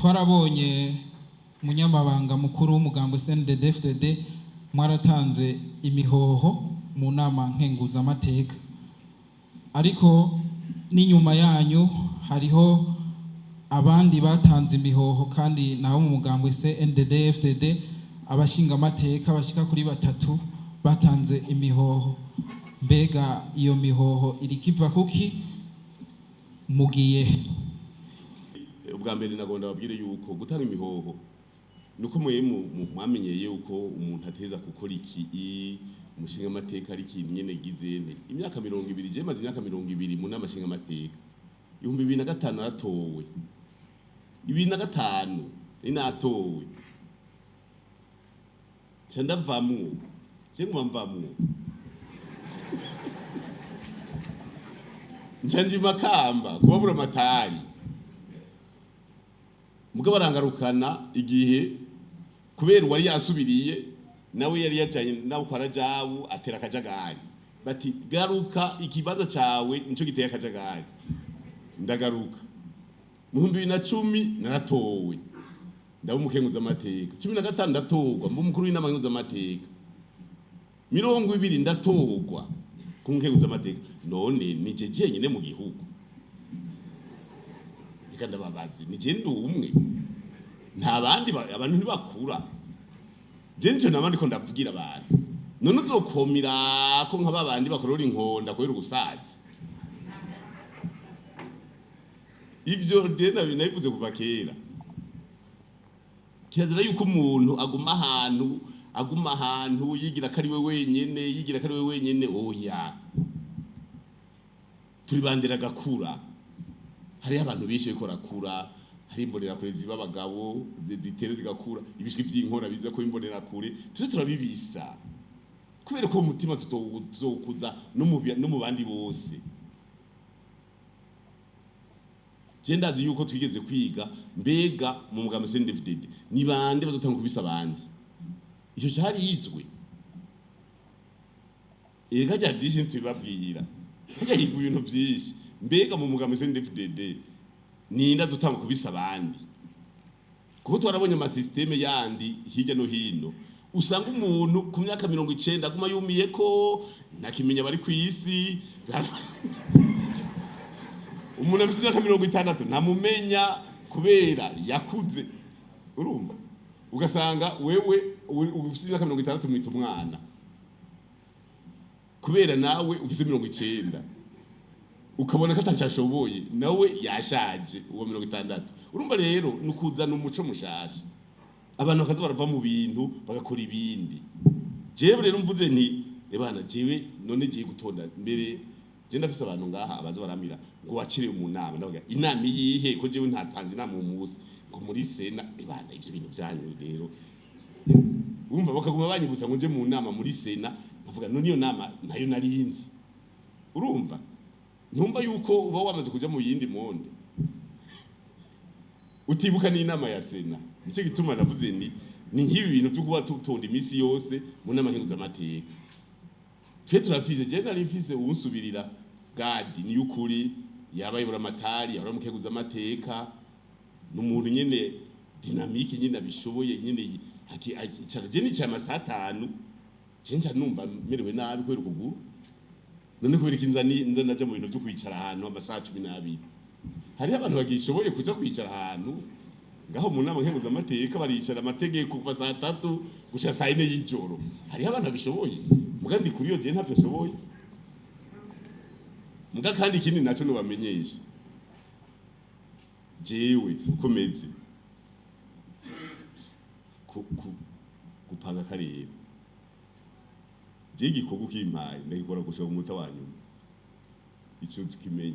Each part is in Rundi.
Twarabonye umunyamabanga mukuru w'umugambo CNDD-FDD, mwaratanze imihoho mu nama nkenguzamateka, ariko n'inyuma yanyu hariho abandi batanze imihoho, kandi nabo mu mugambwe CNDD-FDD, abashingamateka bashika kuri batatu batanze imihoho. Mbega iyo mihoho iriko iva kuki? Mugiye he? Ubwa mbere nagomba babwire yuko gutanga imihoho nuko mwe mwamenyeye yuko umuntu ateza gukora iki, umushinga amateka ari ikintu nyene gizene imyaka 20. Je maze imyaka 20 mu nama nshinga amateka. 2005 naratowe, 2005 ni natowe, nca ndavamwo, je nguma mvamwo, nca nja Makamba kubabura amatari, mugabo arangarukana igihe kubera uwari yasubiriye nawe yari yajanye nawe kwa Rajabu atera akajagari, bati garuka, ikibanza cawe nico giteye akajagari. Ndagaruka mu 2010, naratowe, ndaba umukenguzamateka. 15 ndatorwa mba umukuru w'inama nkenguzamateka. 20 ndatorwa ku nkenguzamateka. None nije jenyine mu gihugu? Reka ndababaze, nije ndi umwe, nta bandi? Abantu ntibakura. Je nico nama ndiko ndavugira abantu: none uzokomira ko nka babandi bakorora inkonda kubera ugusaza? Ibyo je nabivuze kuva kera. Kirazira yuko umuntu aguma ahantu yigira ko ari we wenyene, yigira ko ari we wenyene. Oya, turi bandera gakura. Hariho abantu benshi bariko barakura, hari imbonerakure ziba abagabo, zitere zigakura, ibishwi vy'inkora biza kuba imbonerakure, tuze turabibisa kubera ko umutima tutowukuza no mu bandi bose. Je ndazi yuko twigeze kwiga, mbega mu mugambi CNDD-FDD ni bande bazotanga kubisa abandi? Ico carizwe. Ega rya vyinshi ntitubibabwira, harya higwa ibintu vyinshi. Mbega mu mugambi CNDD-FDD ninde azotanga kubisa abandi? Kuko twarabonye amasisiteme yandi hirya no hino, usanga umuntu ku myaka 90 aguma yumiye ko ntakimenya bari kw'isi. Umuntu afite imyaka 60 ntamumenya kubera yakuze. Urumva, ugasanga wewe ufite imyaka 60 mwita umwana kubera nawe ufite 90, ukabona ko atacashoboye, nawe yashaje uwo 60. Urumva rero ni ukuzana umuco mushasha, abantu bakaza barava mu bintu bagakora ibindi. Jewe rero mvuze nti ebana, jewe none giye gutonda mbere. Je ndafise abantu ngaha abaza baramira ngo wakiriye mu nama. Ndavuga inama iyihe, ko jewe ntatanze inama uwo munsi? Ngo muri sena. Ebana, ivyo bintu vyanyu rero, urumva bakaguma banyibutsa ngo nje mu nama muri sena. Nkavuga none iyo nama nayo narinzi. Urumva, ntumva yuko uba wamaze kuja mu yindi monde, utibuka n'inama ya sena. Nicyo gituma navuze ni nk'ibi bintu byo kuba tutonda iminsi yose mu nama nkenguzamateka. Twe turafise, je nari mfise uwunsubirira gadi ni ukuri, yabaye buramatari, yahora mukenguzamateka, ni umuntu nyene dynamique nyene abishoboye nyene. Icara, je nicaye amasaha 5, je nca numva merewe nabi kubera ukuguru. None kubera iki nza naja mu bintu vyo kwicara ahantu amasaha 12? Hariho abantu bagishoboye kuja kwicara ahantu ngaho mu nama nkenguzamateka, baricara amategeko kuva saa 3 gushika saa 4 y'ijoro. Hariho abantu babishoboye, muga ndi kuri iyo, je ntavyo nshoboye. Muga kandi ikindi naco nobamenyesha, jewe uko meze gupanga akarere, je igikorwa ukimpaye ndagikora gushika ku munota wa nyuma. Ico kimenye,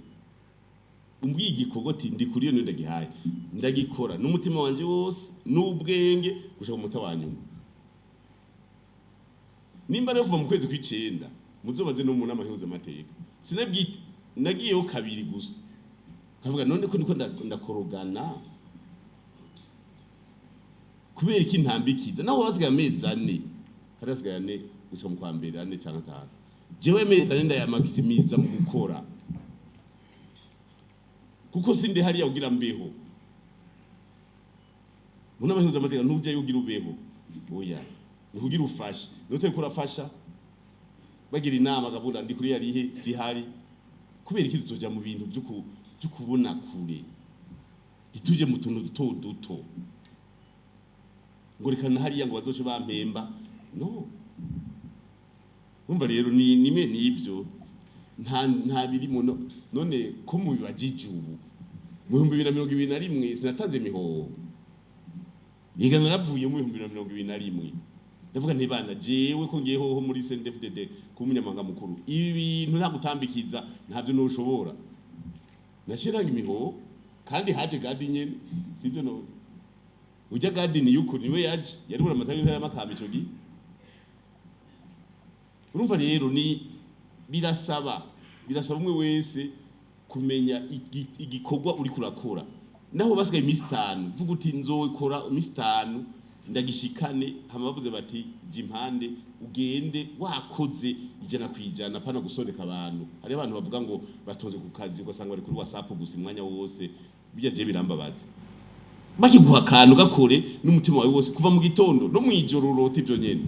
umbwiye igikorwa ati ndi kuri iyo, niyo ndagihaye, ndagikora n'umutima wanje wose n'ubwenge gushika ku munota wa nyuma. Nimba rero kuva mu kwezi kw'icenda, muzobaze no mu nama nkenguzamateka, sinabwite, nagiyeho kabiri gusa. Nkavuga none ko niko ndakorogana, kubera iki ntambikiza? Naho hasigaye amezi 4, hari hasigaye 4 gushika mu kwa mbere, 4 canke 5. Jewe amezi 4 ndayamaximiza mu gukora, kuko sindi hariya kugira mbeho. Mu nama nkenguzamateka ntujyayo ugira ubeho, oya, ni kugira ufashe. Nutariko urafasha, bagira inama agabura ndi kuri yarihe sihari. Kubera iki tutoja mu bintu byo kubona kure, ntituje mu tuntu duto duto ngo reka na hariya ngo bazoce bampemba? No umva rero, ni nime nivyo nta birimo. No, none ko mubibajije ubu, mu 2021 sinatanze imihoho? Yiga naravuye mu 2021, ndavuga nti: "Bana, jewe ko ngiye hoho muri CNDD-FDD kuba umunyamabanga mukuru, ibi bintu nta gutambikiza, ntavyo noshobora." Nashiranga imihoho kandi haje Gadi nyene, sivyo? None ujya Gadi ni yuko niwe yaje yari bura amatara y'intara y'Amakamba ico gihe. Urumva rero, ni birasaba umwe wese kumenya igikorwa uri kurakora. Naho basigaye iminsi 5, vuga uti: "Nzokora iminsi 5 ndagishikane." Hama bavuze bati: "Jya impande," ugende wakoze 100%, pana gusoneka abantu. Hariho abantu bavuga ngo batonze ku kazi, ugasanga bari kuri WhatsApp gusa umwanya wose. Bijya je birambabaza. Bakiguha akantu, gakore n'umutima wawe wose, kuva mu gitondo no mwijoro urota ivyo nyene.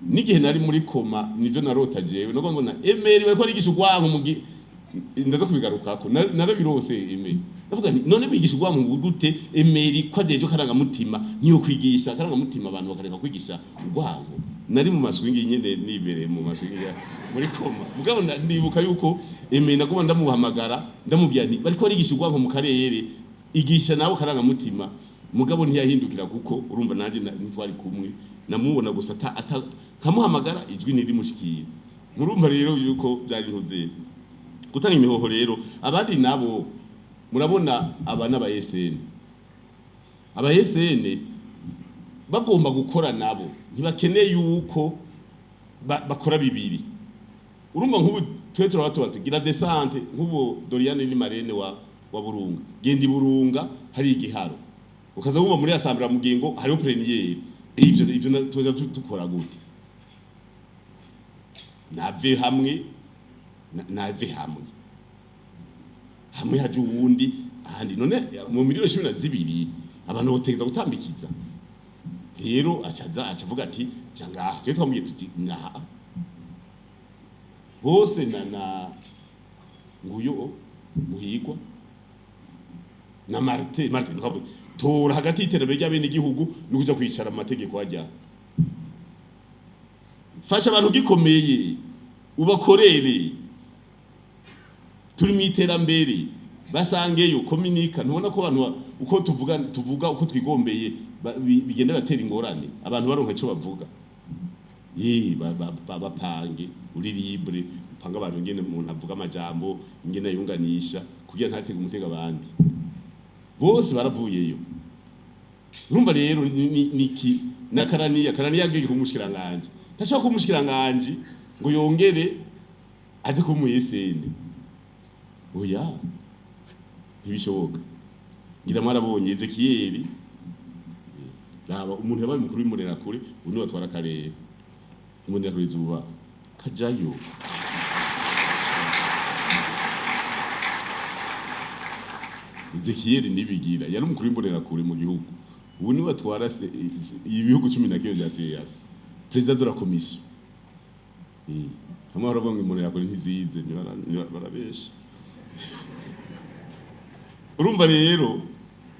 N'igihe nari muri coma nivyo narota jewe, no mbona Emery bariko arigisha urwanko mu ndaza kubigarukako. Narabirose Emery, ndavuga nti: "None bigisha urwanko gute? Emery ko ajeje karangamutima, niyo kwigisha karangamutima, abantu bakareka kwigisha urwanko." Nari mu maswingi nyene, nibereye mu maswingi muri coma, mugabo ndibuka yuko Emery naguma ndamuhamagara, ndamubwira nti: "Bariko barigisha urwanko mu karere, igisha nawe karangamutima." Mugabo ntiyahindukira, kuko urumva nanjye ntitwari kumwe, namubona gusa ata nkamuhamagara ijwi ntirimushikire. Murumva rero yuko byari ntuze gutanga imihoho. Rero abandi nabo, murabona aba n'aba SN, aba SN bagomba gukora nabo, ntibakeneye yuko bakora bibiri. Urumva nk'ubu twe turaba tuba tugira descente, nk'ubu Doriane ni marraine wa Burunga, genda i Burunga hari igiharo, ukaza wumva muri assemblée mugingo hariho plénière. Ivyo tuza dukora gute? Nave hamwe, nave hamwe, hamwe haje uwundi ahandi. None mu miliyoni 12 abantu botegeza gutambikiza? Rero acaza acavuga ati: "Ja ngaha." Twe twamubwiye tuti: "Naha bose na nguyo Muhigwa na Martin." Martin twavuze tora hagati y'iterambere ry'abene igihugu no kuja kwicara mu mategeko. Ajya fasha abantu gikomeye, ubakorere. Turi mu iterambere, basangeyo kominika. Ntubona ko abantu uko tuvuga, tuvuga uko twigombeye, bigenda batera ingorane, abantu baronka icyo bavuga. Bapange uri libre, upange abantu ingene umuntu avuga amajambo, ingene yunganisha kugira ntatege umutego. Abandi bose baravuyeyo. Urumva rero niki na Karaniya. Karaniya yagiye kumushikiranganje, ntashobora kuba umushikiranganje ngo yongere aje kuba umu SN, oya, ntibishoboka. Ngira mwarabonye Ezekiyeli, raba umuntu yabaye umukuru w'Imbonerakure, ubu niwe atwara akarere. Imbonerakure zuba kajayo. Ezekiyeli Nibigira yari umukuru w'Imbonerakure mu gihugu, ubu niwe atwara ibihugu 11 vya CEEAC, président de la commission. Hamwe baravuga ngo Imbonerakure ntizize, barabesha. Urumva rero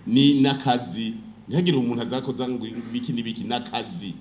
ni nakazi, ntihagire umuntu azakoza ngo ibiki n'ibiki, nakazi.